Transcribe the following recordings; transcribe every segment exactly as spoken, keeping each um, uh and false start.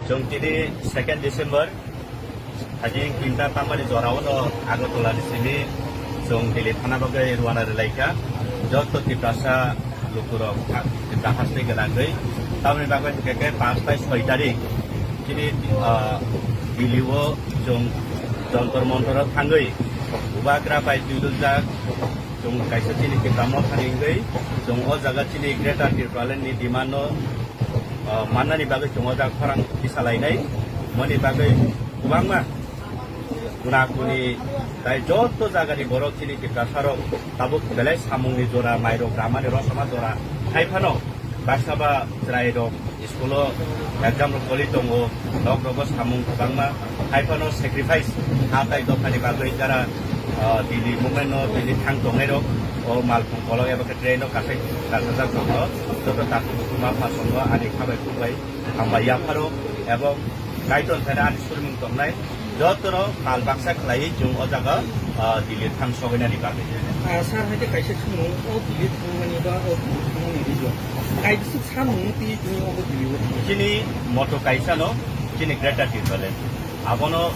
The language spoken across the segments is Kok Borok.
Chwng tini second December, hajing tinta tamani jorao no Agartala ni simi chwng Delhi thana bagwi rwna rwlaikha. Joto Tiprasa lukurok ha-, Tipra haste gwnangwi. Tamoni bagwi hwnkhe khe panch tai soi tarik chini, ah, Delhi o chwng Jantar Mantar o thangwi Bubagra bai twiluljak. Chwng kaisa chini Tipra Motha ni wngwi chwng o jaga chini Greater Tipraland ni demand no, ah, mannani bagwi chwng o jaga khorang tisalainai. Moni bagwi kwbangma guna kuni tai joto jaga ni borok chini Tiprasa rok tabuk belai samung ni jora, mairok ramani rosama jora hai phano baksa ba chwrai rok school o exam rok toli tongo, nok rogo samung kwbangma, hai phano sacrifice ha tai dophani bagwi jara, ah, Delhi movement no Delhi thang tongnai rok, o malkhung kolok eba khe train no kasai kasajak rok no joto takhuk ma phasongo ani khabai khukbai hambai yapharo ebong Kaitor thani ani surmung tongnai jotono kal baksa khlaiwi chwng o jaga, ah, Delhi thang sogainani bagwi. Ah, sir, hai khe kaisa thumung o Delhi thangmani ba o Delhi thangmani video. Kaisa samung twi tini o Delhi o thang. Chini moto kaisa no, chini Greater Tipraland. Abono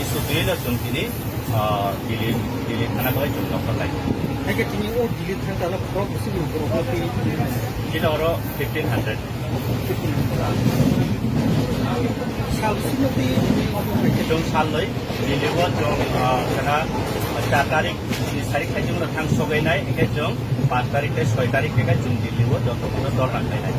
issue twi no chwng tini, ah, Delhi, Delhi thana bai chwng nokol lai. Hai khe tini o Delhi thang tano khorok bwswk ni borok no twi. Chini oro fifteen hundred. Sal sino twi omo hai khe. Chwng salnwi, Delhi o chwng, ah, khana char tarik, chini sari khai chwng thang sogainai, hingkhe chwng panch tarik tei soi tarik khe chwng Delhi o joto kono dol rang khainai.